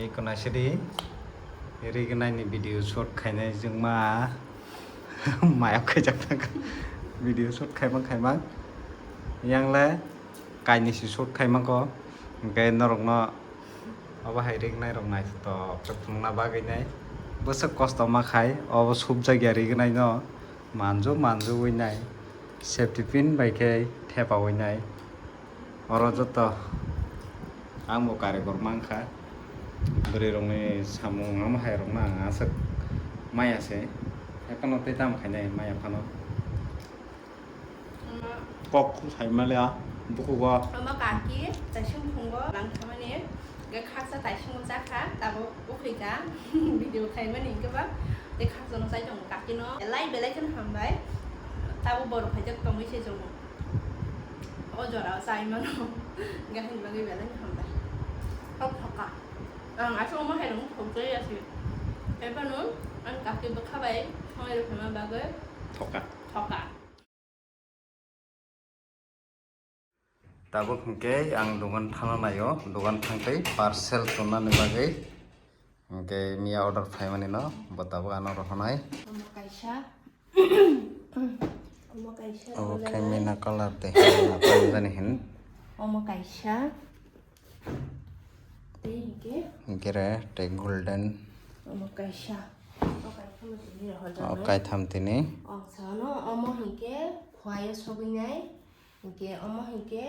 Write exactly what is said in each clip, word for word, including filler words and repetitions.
Eko naisidi, rignai ni video shoot khainai jwngma mayap khaijak thangkha. Video shoot khaimang khaimang yangle kainwi si shoot khaimang ko, hwnkhe norokno obo hai rignai rok naithotok khe phunukna bagwi nai bwswk kosto ma khai obo subjakya rignai no manju manju wi nai safety pin bai khe thepa wi nai. Oro joto ang bo karikor mankha. Bwrwi rokni samung amo hai rokno ang aswk maya se. Haikhe no tei tamo khainai maya phano. Kok sai mali a bukugo. Omo kaki taising phungo lang khamani. Ge khaksa taising jakha tabo ukhika video khaimani keba. Te khaksa no sai tong kaki no. Lai belai khen hambai. Tabo borok khaijak tongwi se jongo. O jora o chai mano. Gahini bagwi belai hambai. Hok hoka. Ang aswk omo hai rung thok jai asi. Epano ang kaki bwkha bai thongai rw khaima bagwi. Thoka. Thoka. Tabuk hwnkhe ang dogan thangna naio, dogan thangtwi parcel tonnani bagwi. Hwnkhe miya order phaimani no, bo tabuk ano rohonai. Omo kaisa. Omo kaisa. Obo khe mina color de, mina color jani hin. Omo kaisa. Tei hwnkhe? Hwnkhe re, tei golden. Omo kaisa. O kaitham tini rohorjak. O kaitham tini. O sano, omo hwnkhe khuaio sogwinai. Hwnkhe omo hwnkhe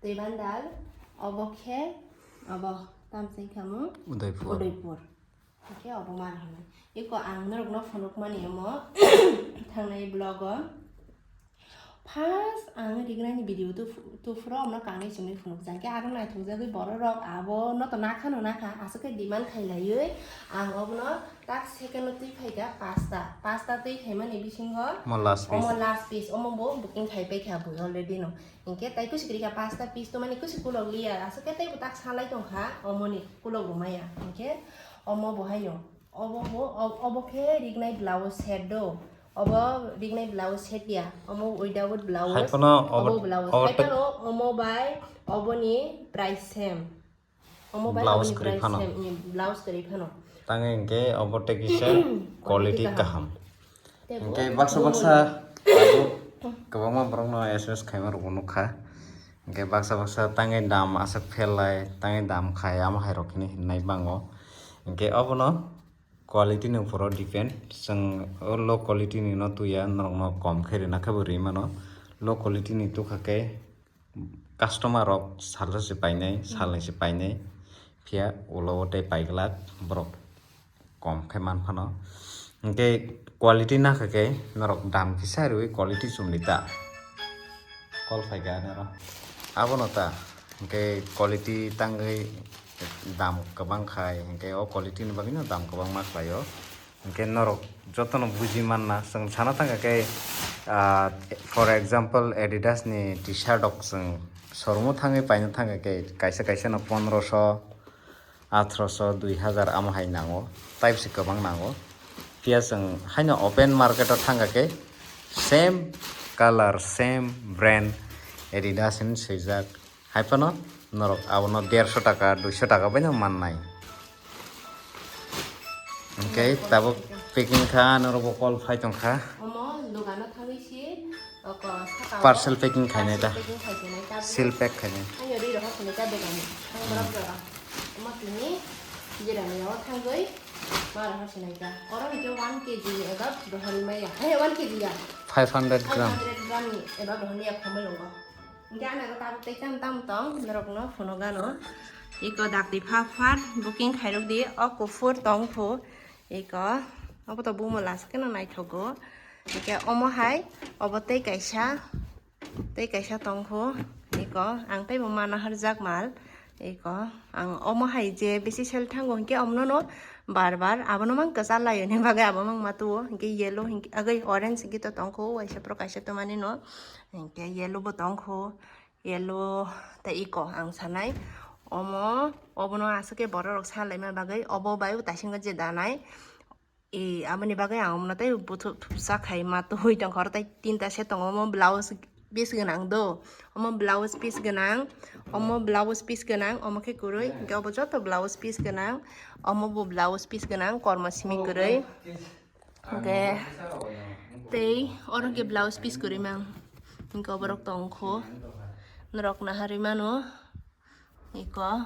twi bandal, obo khe, obo tamsai khamu Udaipur. Udaipur. Hwnkhe obo mar hwnwi. Eko ang norokno phunukmani omo thangnai vlog o. First ang rignani video tu, tu phuro omno kangnai chumui phunukjak. Hwnkhe aro naithokjagwi bororok abo no to nakhano nakha. Aswk khe demand khailaiwi ang obono tak second o twi phaikha pasta. Pasta twi khaimani bisingo omo last piece. Omo last piece. Omo bo booking khaipaikha bui already no. Hinkhe tai kusi kwrwi kha pasta piece to mani kusi kulok liya. Aswk khe teibo tak salai tongkha omoni kulok bo maya. Hinkhe omo bo haino. Obo bo, ob-, obo khe rignai blouse set do. Obo rignai blouse set ya. Omo without blouse. Hai phano obo, obo blouse. Hai phano omo bai oboni price same. Omo bai blouse oboni kwrwi price phano. Same, blouse kwrwi phano. Tangwi hinkhe obo tei kisa quality kaham. Tei bo hinkhe baksa baksa tabuk kwbangma borokno S M S khaima rokbo nukha. Hinkhe baksa baksa tangwi dam aswk pherlai, tangwi dam khai, amo hai rok hinwi hinwi bango. Hinkhe obono quality ni uphoro depend. Chwng o low quality ni no tuya, norokno kom khe rina khe bo rwi mano. Low quality ni tukha khe customer rok salsa se painai, salnwi se painai. Phiya ulo o tei paiglak borok kom khe man phano. Hinkhe quality nakha khe norok dam kisa rwi quality chumli ta. Call phaikha nero. Abono ta. Hinkhe quality tangwi dam kwbang khai, hinkhe o quality ni bagwi no dam kwbangma khlaio. Hinkhe norok jotono buji manna, chwng sana thangkha khe, ah, for example, Adidas ni T-shirt rok chwng showroom o thangwi paina thangkha khe kaisa kaisa no pondroso, atharoso, dui hazar amo hai nango, tai bwswk kwbang nango. Phiya chwng haino open market o thangkha khe same color, same brand Adidas hinwi swijak. Hai phano norok abono derso taka, duiso taka bai no mannai. Hinkhe tabuk packing kha, norok bo call phai tongkha. Omo dogano thangwi si, oko saka o parcel packing khainai da. Parcel packing khai tongnai tabuk. Seal pack khainai. Ang yori rohor tongnai ta dogani. Ang borok jora. Omo tini jirani o thangwi ma rohor sinai ta. Oro hwnkhe one K G ni eba rohorwi maya. Hey, one K G ya. Five hundred gram. Five hundred gram ni eba rohorwi ya khomoi longo. Hinkhe ano tabuk tei cham tamo tong norokno phunukgano. Iko dakti pha phat booking khairok di, o kuphur tong phu. Iko obo to bumo last kheno naithogo. Hinkhe omo hai obo tei kaisa, tei kaisa tong phu. Iko ang teibo mana harjak mal. Iko ang omo hai je bisi sel thango hinkhe omono no bar bar abono mang kwchar laio ni bagwi abo mang ma tuo. Hinkhe yellow hinkhe agwi orange hinkhe to tong kho, waisa pro kaisa to mani no. Hinkhe yellow bo tong kho, yellow tei iko ang sanai. Omo, obono aswk khe borok rok salaima bagwi obo bai bo taisingo je danai. E, aboni bagwi ang omono tei buthu thupsa khai ma twi tongkha, oro tei tinta set tongo, omo blouse piece gwnang do. Omo blouse piece gwnang, omo blouse piece gwnang, omo khe kwrwi. Hwnkhe obo joto blouse piece gwnang, omo bo blouse piece gwnang, kormo simi kwrwi. Hwnkhe tei oro hwnkhe blouse piece kwrwi mang. Hwnkhe oborok tongkho. Norok naharwi mano. Iko.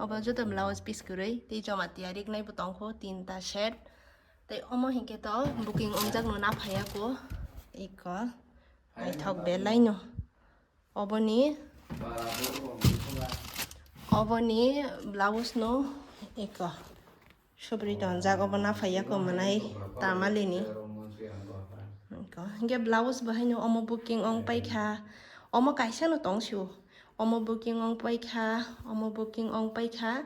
Obo joto blouse piece kwrwi. Tei joma tiyari wngnai bo tongkho tinta set. Tei omo hinkhe to booking wngjak no naphaya ko. Iko. Naithok belai no. Oboni, oboni blouse no iko. Subri tonjak obo naphaya ko mwnai tamalini. Iko. Hinkhe blouse bo haino omo booking ong paikha. Omo kaisa no tongsio. Omo booking ong paikha. Omo booking ong paikha.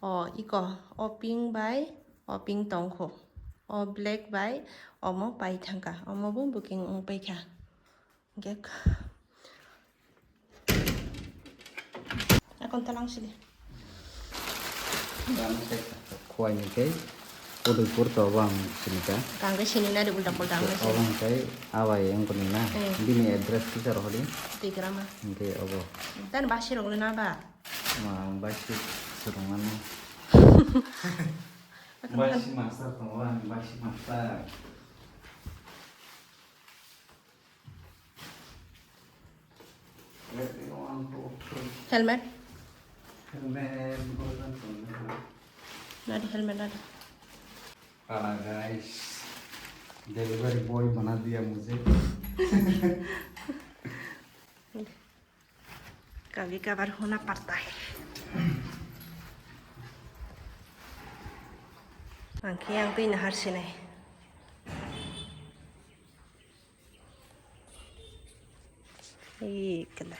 O iko. O pink bai. O pink tongkho. O black bai. Omo pai thangkha. Omo bo booking ong paikha. Hwnkhe akon talang sili. Bang khe khowai ni khe Udaipur to bang sini ka. Kang khe sini na de ulta pulta ang khe. Obo hwnkhe abai wngkoni na. Eh. Bini address kisa rohori. Twi gra ma. Hwnkhe obo. Tan basi rok le na ba. Ma ang basi surung mano. Basi master tongo ang basi master. Helmet. Helmet. Nadi helmet nadi. Pala guys, delivery boy bana diya mujhe. Kabhi kabhar hona padta hai. Ang khe ang twi nahar sinai. Ih, kala.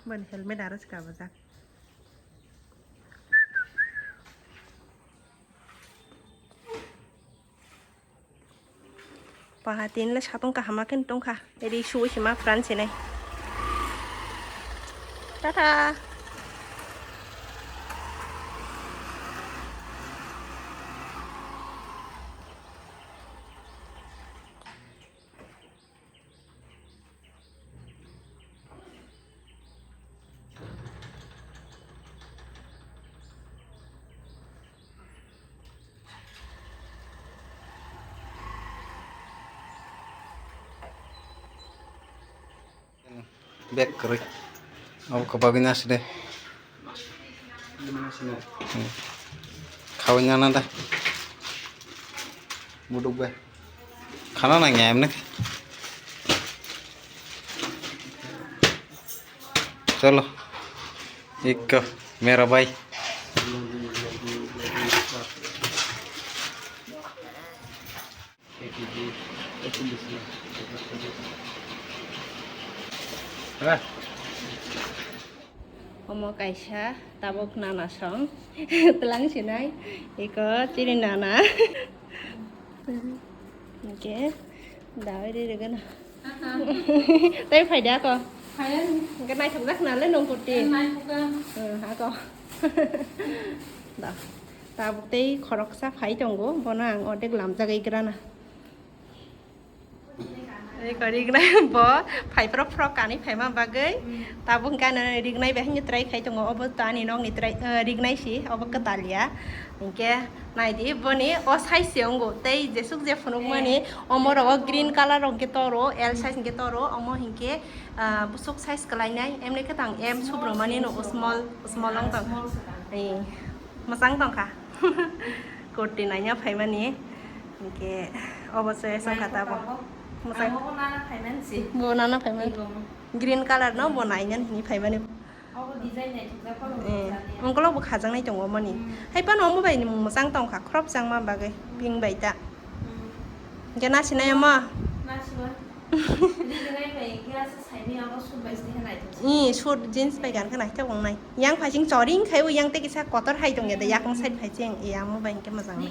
Bani helmet aro se kabajak. Paha tin le satung kaham ma khe tongkha. Eri suwi se ma pran sinai. Tata. Bag kwrwi. Abo kwbagwi nasi de. Hmm. Khawi nana da. Buduk bai. Khana nangya emne. Chalo. Ikko mera bhai. Omo kaisa tabuk nana song tlang sinai iko chini nana. Hwnkhe dawai ri rwgwno. Tei phaidi ako. Hwnkhe naithokjak nale nung kurti. Ako. Da. Tabuk tei khoroksa phai tongo, bono ang ordek lamjagwi grana. Eko rignai bo phai phro phro kanwi phaima bagwi. Tabuk hwnkhe ano rignai bai hwnkhe try khai tongo, obo to ani nokni try, eh, rignai si, obo kwtal ya. Hwnkhe naidi boni o size se wngo, tei jesuk je phunukmani omo rogo green colour rok hwnkhe toro, L size hwnkhe toro, omo hwnkhe, ah, busuk size kwlainai, emni khe tang M subrumani no small, small wng tong. Small se tang. Mwchang tongkha. Kurti naina phaimani. Hwnkhe obo se songkha tabuk. Mwchang. Bo nana phaimani. Green colour no bo naina hini phaimani. Ungkolok bo khajaknai tongo mani. Hai phano omo bai ni mwchang tongkha, khorokchangma bagwi pink bai ta. Hwnkhe nasinai omo. Ih, suit jeans bai gan khe naithok wngnai. Yang phaising choring khai o, yang tei kisa kotor hai tongya de, yakung side phaising, iya, omo bai hwnkhe mwchang.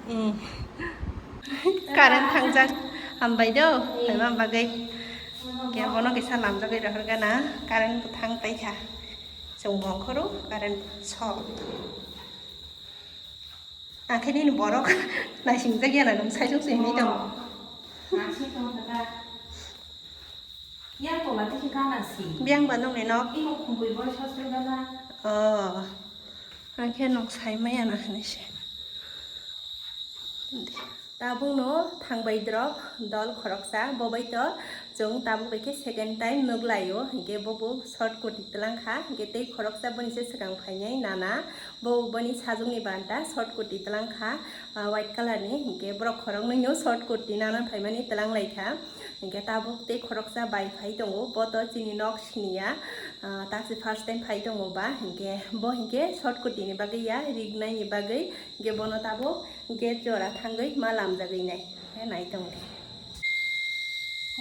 Ih. Current thangjak, hambai do, phaima bagwi. Kebono kisa lamjagwi rohorgana, current bwthang paikha. Chwng mongkhoro current so. Ang khe nini borok naisingjakya na nwng saichung se hinwi tongo. Naising tongo tata. Yang tola tiki kana si. Biyang ba nungni nok? Iko khumui boy sosro gana. Oh. Ang khe nok saimaya na hinwi se. Tabukno thangbai drop dol khoroksa, bo bai to chwng tabuk bai khe second time nuk laio, hinkhe bo bo short kurti twlang kha, hinkhe tei khoroksa boni se swkang phainai nana, bo boni sajwkni banta short kurti twlang kha, ah, white colour ni, hinkhe borok khoroknwi no short kurti nana phaimani twlang lai kha, hinkhe tabuk tei khoroksa bai phai tongo, bo to chini nok siniya, ah, taksi first time phai tongo ba, hinkhe bo hinkhe short kurti ni bagwi ya, rignai ni bagwi, hinkhe bono tabuk gate jora thangwi ma lamjagwi nai. He nai tong di.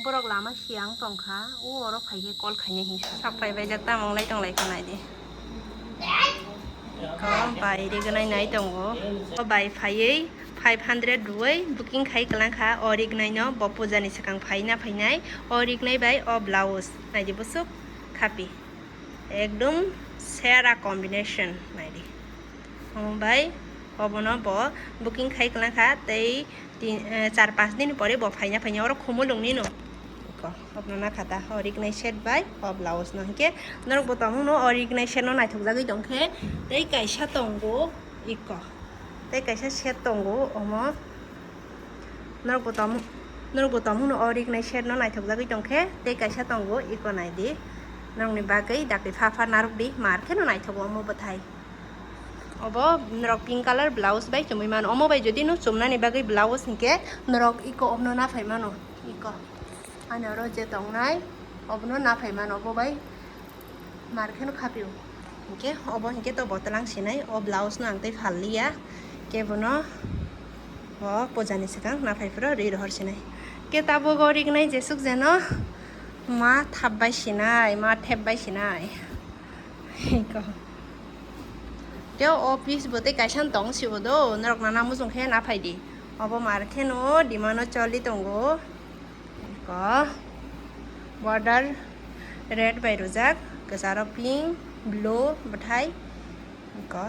Borok lama siyang tong kha, o oro phai khe call khainai hinwi sa. Sak phai bai jak tamung lai tong lai kha nai di. Ko bai rignai nai tongo. O bai phaiwi five hundred rwui booking khai kwlang kha. O rignai no bo puja ni swkang phai na phainai. O rignai bai o blouse nai di bwswk khapi. Ekdom sera combination nai di. Omo bai obono bo booking khai kwlang kha tei tin, eh, char panch din pore bo phaina phaina oro Khumulwng ni no. Iko, obono na kha ta, o rignai set bai o blouse no hinkhe norok bo tongmung no o rignai set no naithok jagwi tong khe tei kaisa tongo iko. Tei kaisa set tongo omo. Norok bo tongmung, norok bo tongmung no o rignai set no naithok jagwi tong khe tei kaisa tongo iko nai di. Norokni bagwi dakti pha pha narwk di mar khe no naithogo omo bwthai. Obo norok pink colour blouse bai chumui mano. Omo bai jodi no chumnani bagwi blouse hinkhe norok iko omno naphai mano. Iko. Ani oro je tongnai obono naphai mano obo bai mar kheno khapio. Hinkhe obo hinkhe to botolang sinai o blouse no ang tei phalliya. Kebono o pujani swkang naphai phuru ri rohor sinai. Ke tabuk o rignai jesuk jeno ma thap bai sinai, ma thep bai sinai. Iko. Tei o piece bo tei kaisa tong sibo do, norok nana muchung khe naphai di. Obo mar kheno demand o choli tongo. Iko. Border red bai rwjak, kwcharo pink, blue, bwthai. Iko.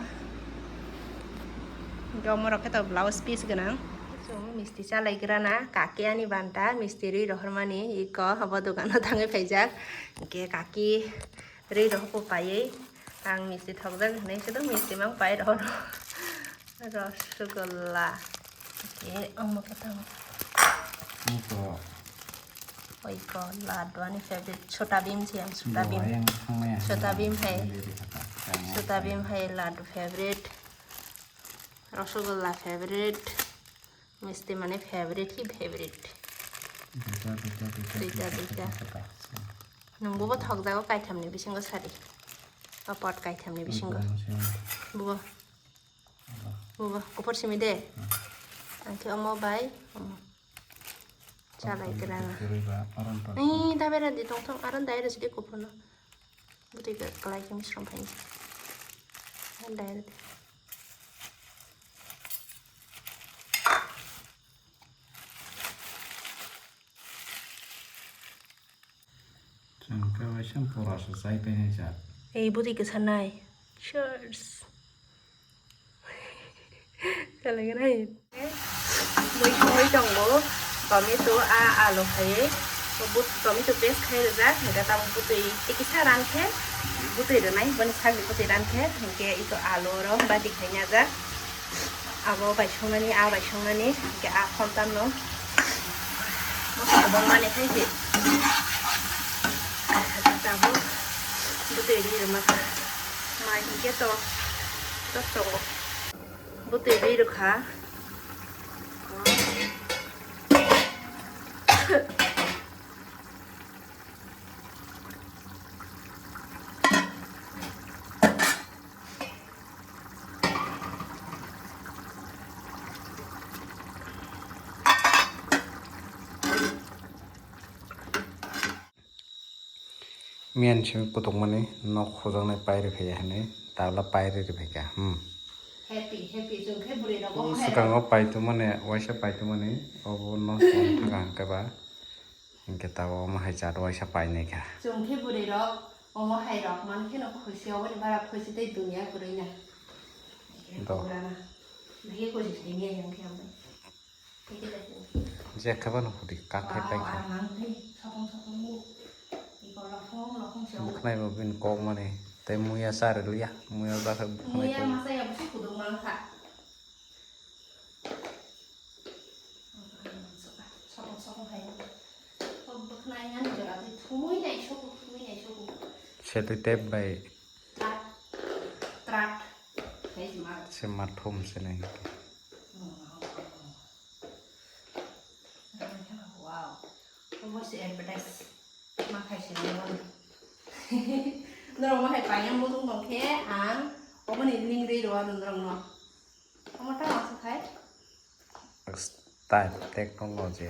Iko omorok khe to blouse piece gwnang. Chwng misti chalaigrana, kaki ani banta, misti rwi rohormani, iko obo dogano thangwi phaijak. Hinkhe kaki rwi rohorkhe paiwi ang misti thokjak hinwi se do misti mang pai rohoro. Rosgulla. Hinkhe omo khe tamo. Iko. Oiko laddu ani favorite Chhota Bheem se ang Chhota Bheem. Chhota Bheem hai. Chhota Bheem hai laddu favorite. Rosgulla favorite. Misti mane favorite hi favorite. Duita, duita, duita, duita, duita, duita. Duita, duita. Nwng bobo thokjago kaithamni bisingo sadi. O pot kaithamni bisingo. Bobo. Bobo, kuphur simi de. Ang khe omo bai, omo. Chalai kwrwngno. Ni dabe radi tong thong, aron dai rw sidi kuphurno. Bwtwi kwlai khe misrom phaini. Dai rw di. Chwng khe waisa pura se chai painai jak. Ei bwtwi kwsa nai. Cheers. Chalai nai. Mui songwi tongo, tomato, a, alu phaiwi, but-, tomato paste khai rijak, hinkhe tamo bwtwi tei kisa ran khe, bwtwi rwnai, boni sakni bwtwi ran khe, hinkhe ito alu oro badi khai najak. Abo bai songnani, a bai songnani, hinkhe a khontan no moso kwbangmani khai se. Tabuk bwtwi ri rwma kha. Mai hinkhe to, to tongo. Bwtwi ri rwkha. Miyan simi kutukmani nok hujaknai pairwi phaiya hinwi tabla pairwi rwphaikha. Hmm. Happy, happy, chwng khe bwrwi rogo. Swkango paitumani, waisa paitumani, obo nok thangkha hwnkhe ba. Hwnkhe tabuk omo hai chat waisa painai kha. Chwng khe bwrwi rok omo hai rok man kheno khusi, oboni bara khusi tei dunia kwrwi na. Do. Pura na. Nai khusi tei nai yang khe ambai. Tei khe tei. Je khe bano hudi kak khai pai kha. Wow, ang ang tei sokong sokong bu. Iko lokhong lokhong se. Bwkhnai bo bini kok mani tei muya cha rwliya. Muya cha khe bwkhnai kok. Muya masa ya busi kuduk mang kha. Sokong sokong hai. Bwkhnai ngan jora tei thumui nai soku, thumui nai soku. Sellotape bai. Trat. Trat. Hai ma. Se ma thum se nai. Wow. Omo se advertise. Ma khai se nai. Norok ma hai paina mutung tong khe ang omo ni link rwi rw norok no. Omo ta ma se khai. Style technology.